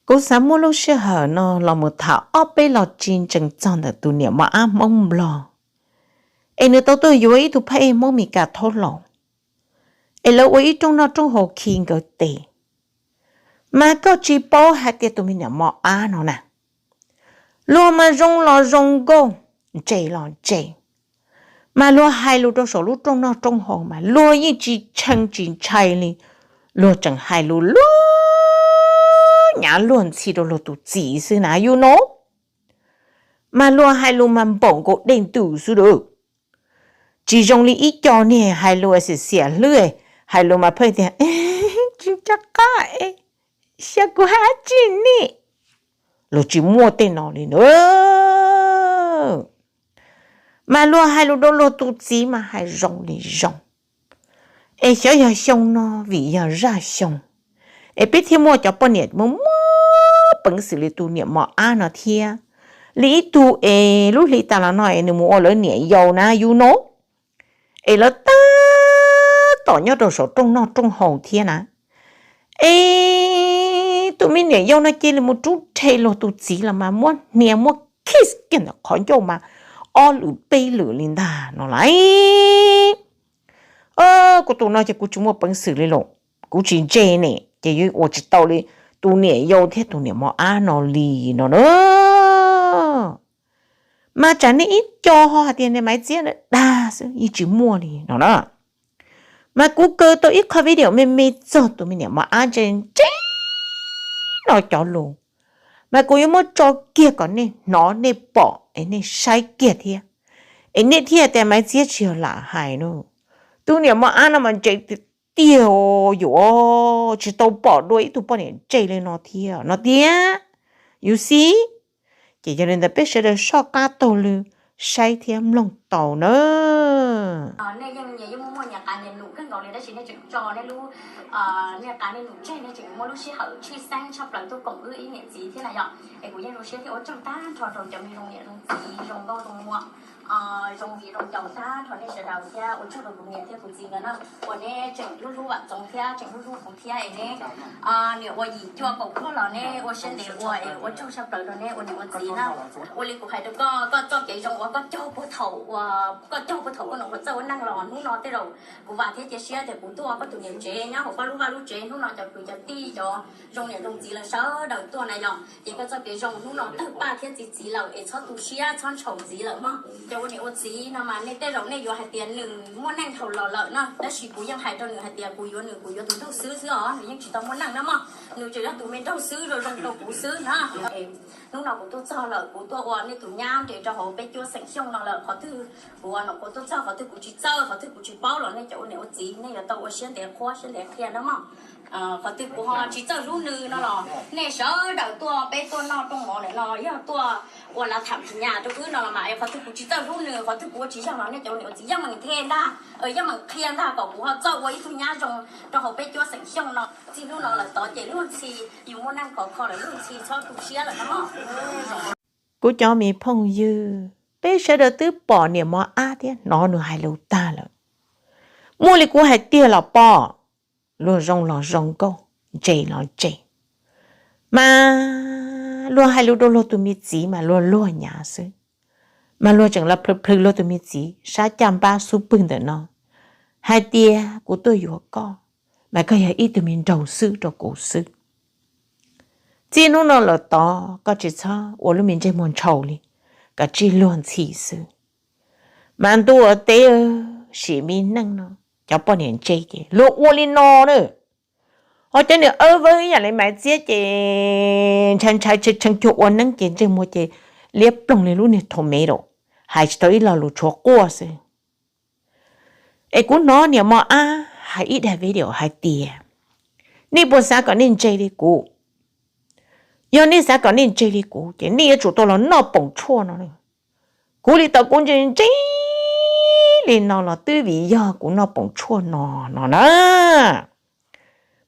Kuv xav muab lub sij hawm no los mus tham ob peb lo tsis ntsees txog ntawm tus niam mos ab Hmoob Nplog, es nws tau tuaj yuav ib tug phab ej Hmoob Mes Kas thaub laus, es lawv ua ib rooj noj rooj haus khi nkawd tes. Mas koj tsis paub hais tias tus me niam mos ab no na, luag mas zoo los zoo nkauj, ntse los ntse, mas luag hais lus rau saum lub rooj noj rooj haus mas luag yeej tsis tshee tsis ntshai li, luag tseem hais lus luag nyav luag ntxhi rau luag tus txiv xwb na yus no. Mas luag hais lus mas npaum nkaus dej ntws xwb a. Tsis zoo li ib co niag hais lus xiam xiam hlwb, hais lus mas pheej tias, tsis nco qab, xyov kuv hais dab tsi ne. Luag tsis muaj tej no li na. Mas luag hais lus rau luag tus txiv mas hais zoo li zoo. Es xyov yog xyoo no vim yog zaj xyoo, es peb thiaj muaj cov poj niam muaj muaj peev xwm li tus niam mos ab no thiab. Li ib tug es lub hli tas los no es nws mus ua lawv niam yau na yus no, es lawv tab tom nyob rau saum rooj noj rooj haus thiab na. Es tus me niam yau no cia li mus rub rhe luag tus txiv los mas muab hnia muab kiss kiag ntawm qhov ncauj mas ob lwm peb lwm li ntag no lauj. Kuv tus no ces kuv tsis muaj peev xwm li lawm, kuv tsis ntse ne ces yuav ua tsis tau li tus niam yau thiab tus niam mos ab no li no na. Mas tsam nej ib co ho hais tias niag Maiv Txiab dag xwb yeej tsis muaj li no na. Mas kuv kaw tau ib qho video me me txog tus me niam mos ab ntse ntse no cov lus, mas kuv yuav muab tso kiag kom nej hnov nej pom es nej saib kiag thiab, es nej thiaj tias Maiv Txiab tsis yog lam hais no. Tus niam mos ab no mas ntse tiag tiag, yuav tsis tau pom dua ib tug poj niam ntse li no thiab no tiag. Yus xib, ces yog li ntawd peb sawv daws soj qab taug lw saib thiab mloog tau na. Nej yeej nyias yeej muaj muaj nyias qab nyias num kawg nkaus li tab sis nej tseem tso nej lub, nej qab nej num tseg, nej tseem muaj lub sij hawm tshwj xeeb tshaj plaws tuaj koom wb ib niam txiv thiab na yom. Es kuv yeej zoo siab thiab ua tsaug tag nrho rau cov me zoo niam zoo txiv zoo nkauj zoo muam, zoo viv zoo ncaus tag nrho nej sawv daws thiab ua tsaug rau kuv niam thiab kuv txiv nkawd na, uas neb tseem hlub hlub Vam Txoov thiab tseem hlub hlub kuv thiab es neb niam ua yim cuaj kaum puag los neb ua siab ntev ua es ua tsaug tshaj plaws rau neb ua niam ua txiv na. Ua li kuv hais rau koj, koj txoj kev zoo uas koj cog puag thaum, koj cog puag thaum koj nom koj txawj ua neej los hnub no tej zaum kuv vam thiab cia siab tias kuv tuaj koj tus niam tsev nyob hauv koj lub vaj lub tsev, hnub no cov kwv cov tij cov zoo niam zoo txiv lawv sawv daws tuaj na yom, ces koj txoj kev zoo hnub no tawg paj thiab txi txiv lawm es txhob tu siab txhob ntshau txiv lawm mog. Cov ua niam ua txiv no mas nej tej zaum nej yuav hais tias nws muaj neej dhau los lawm no, tab sis kuv yeej hais rau nws hais tias kuv yuav nws kuv yuav tus nraug xwb xwb os, nws yeej tsis tau muaj neej na mog, nws tseem yog tus me nraug xwb zoo zoo rau kuv xwb na. Hnub no kuv tuaj txog lawm, kuv tuaj ua nej tus nyab nres rau hauv peb cuab xeem Xyooj no lawm, qhov twg kuv ua no kuv tuaj txog, qhov twg kuv tsis txawj, qhov twg kuv tsis paub los nej cov ua niam ua txiv nej yuav tau ua siab ntev qhuab siab ntev qhia na mog. Qhov twg kuv ho tsis txawj hlub nws no los nej sawv daws tuaj peb tuaj noj rooj mov lawm no yog tuaj ua lav tham phim nyaj rau wb no los mas es qhov twg kuv tsis txawj hlub nws, qhov twg kuv ua tsis yog los nej cov ua niam ua txiv yeej meem the ntag, yeej meem qhia ntag kom kuv ho txawj ua ib tug nyab zoo rau hauv peb cuab xeem Xyooj no. Txij hnub no lawm tod ces luag ntxhi, yus muaj neej khov kho lawm luag ntxhi txhob tu siab lawm no. Kuv cov me phooj ywg, peb sawv daws twb pom niam mos ab thiab hnov nws hais lus tag lawm. Muaj li kuv hais tiag los pom, luag zoo los zoo nkauj, ntse los ntse, mas luag hais lus rau luag tus me txiv mas luag luag nyav xwb. Mas luag tseem los plhws plhws luag tus me txiv sab caj npab xub pwg ntawm no hais tias kuv tuaj yuav koj, mas koj yog ib tug me nraug xwb rau kuv xwb. Txij hnub no lawm tod koj tsis txhob ua lub me ntsej muag ntshau li, koj tsis luag ntxhi xwb. Mas ntuj ua teb, sim me neej no cov poj niam ntse ces luag ua li no na. Ho cov niag awb vawb ib yam li Maiv Txiab ces ntshai ntshai tshee tshee cuag ua neeb ces ntsej muag ces liab ploog li lub niag thau me lawm, hais tsis tau ib lo lus tshuav quaj xwb. Es kuv hnov niam mos ab hais ib daim video hais tias, nej puas xav kom nej ntse li kuv? Yog nej xav kom nej ntse li kuv ces nej yuav tsum tau los noj poom tshuaj no. Kuv li tau kuv ntse ntse li no los twb vim yog kuv noj poom tshuaj no no na.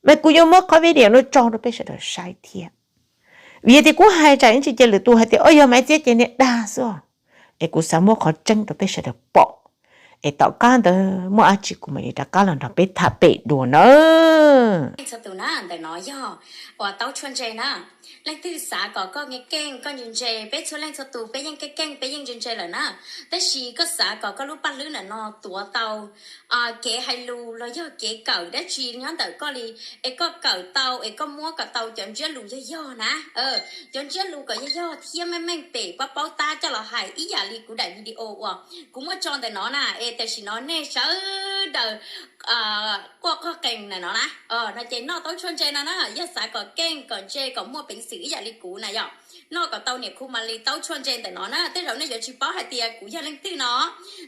Mas kuv yuav muab qhov video no tso rau peb sawv daws saib thiab. Vim tias kuv hais tsam ib ntsis ces lwm tus hais tias o yog Maiv Txiab ces niag dag xwb os. Es kuv xav muab qhov tseeb rau peb sawv daws pom, Es tom qab ntawd muaj dab tsi kuv mam li rov qab los nrog peb tham pem dua nawb. Txhua tus na, ntawm no yog uas taub tshuaj ntse na. Leej twg xav kom koj keej koj ntse ntse, peb txhua leej txhua tus peb yeej keej keej, peb yeej ntse ntse lawm na. Tab sis koj xav kom koj lub paj hlwb ntawm no tuav tau kev hais lus los yog kev kawm dab tsi nyob ntawm koj li, es koj kawm tau es koj muab kom tau cov ntsiab lus yog yog na. Cov ntsiab lus kom yog yog thiab meej meej pem paub paub tab coj los hais ib yam li kuv daim video uas kuv muab tso ntawm no na, es tam sim no nej sawv daws quaj qoj qees na no na, no ces noj taub tshuaj ntse no na, yog xav kom keej kom ntse kom muaj peev xwm ib yam li kuv na yom, noj kom tau niam khu Malis taub tshuaj ntse ntawm no na. Tej zaum nej yuav tsis paub hais tias kuv yog leej twg no,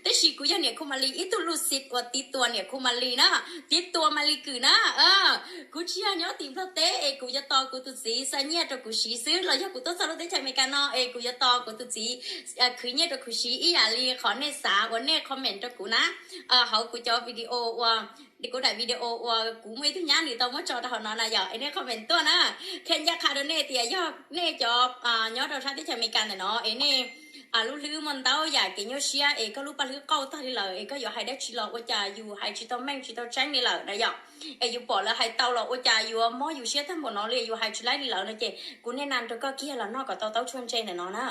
tab sis kuv yog niam khu Malis ib tug luj xib uas tiv tua niam khu Malis na, tiv tua Malis Kws na. Kuv tsis yog nyob tim Nplog teb es kuv yuav tos kuv tus txiv xa nyiaj rau kuv siv xwb, los yog kuv tuaj txog lub teb chaws Amelikas no es kuv yuav tos kuv tus txiv khwv nyiaj rau kuv siv ib yam li qhov nej xav uas nej comment rau kuv na. Hauv kuv cov video uas, kuv daim video uas kuv muaj ib tug nyab nws tau muab tso rau hauv no na yom, es nej comment tuaj na. Qhia ncaj qha rau nej tias yog nej cov nyob rau sab teb chaws Amelikas ntawm no es nej lub hlwb muaj ntau yam kev nyuaj siab es koj lub paj hlwb qauj tag li lawm es koj yuav hais dab tsi los ua cas yus hais tsis tau meej tsis tau tseeb li lawm na yom. Es yus pom lawv hais tau los ua cas yuav mob yus siab tag npaum no li, yus hais tsis laib li lawm no ces kuv niaj na rau koj kiag los noj kom tau taub tshuaj ntse ntawm no na.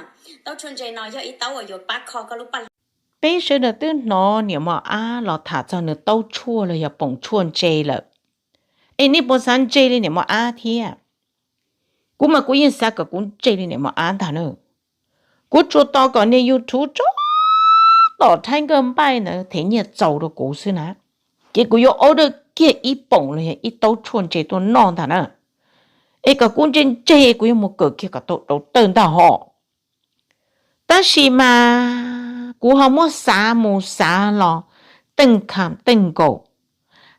Taub tshuaj ntse no yog ib taub uas yuav pab kho koj lub paj hlwb. Peb sawv daws twb hnov niam mos ab los tham txog nws taub tshuaj los yog poom tshuaj ntse lawm, es nej puas xav ntse li niam mos ab thiab? Kuv mas kuv yeej xav kom kuv ntse li niam mos ab ntag na. Kuv tsuas tos kom niag YouTube tso tom thaib nkawj npaij ntawd them nyiaj txaus rau kuv xwb na, ces kuv yuav order kiag ib poom los yog ib taub tshuaj ntse tuaj noj ntag na. Es kom kuv ntse ntse kuv yuav mus kawm kiag kom tau rau tawj ntag hos. Tab sis mas kuv ho muab xav mus xav los, teej kham teej nkaus,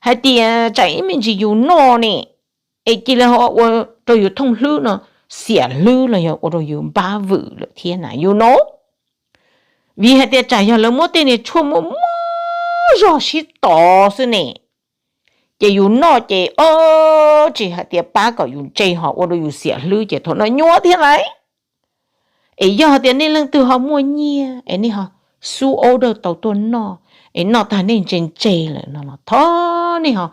hais tias tsam ib me ntsis yus noj ne, es cia li ho ua rau yus thooj hlwb no xiam hlwb los yog ua rau yus npab vwm lawm thiab na yus no. Vim hais tias tsam yog lawv muab tej niag tshuaj muaj muaj zog sib tov xwb ne, ces yus noj ces ob tsis hais tias pab kom yus ntse ho ua rau yus xiam hlwb ces thaum no nyuaj thiab lauj. Es yog hais tias nej leej twg ho muaj nyiaj es nej ho xub order tau tuaj noj, es noj tag nej ntse ntse lawm no los thov nej ho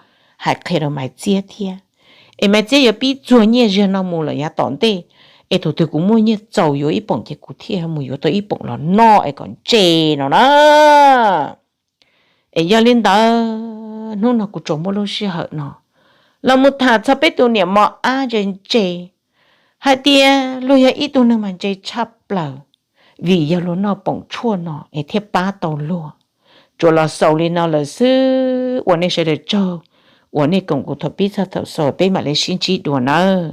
hais qhia rau Maiv Txiab thiab, es Maiv Txiab yuav pib txuag nyiaj ziag no mus lawm yav tom ntej, es thaum twg kuv muaj nyiaj txaus yuav ib poom ces kuv thiaj mus yuav tau ib poom los noj es kom ntse no na. Es yog li ntawd hnub no kuv tsuas muaj lub sij hawm no los mus tham txog peb tus niam mos ab ntse ntse, hais tias luag yog ib tug neeg mas ntse tshaj plaws, vim yog luag noj poom tshuaj no es thiaj pab tau luag. Tsuas los xaus li no lawm xwb, ua nej sawv daws tsaug uas nej koom kuv thaum pib txog thaum xaus, peb mam li sib ntsib dua nawb.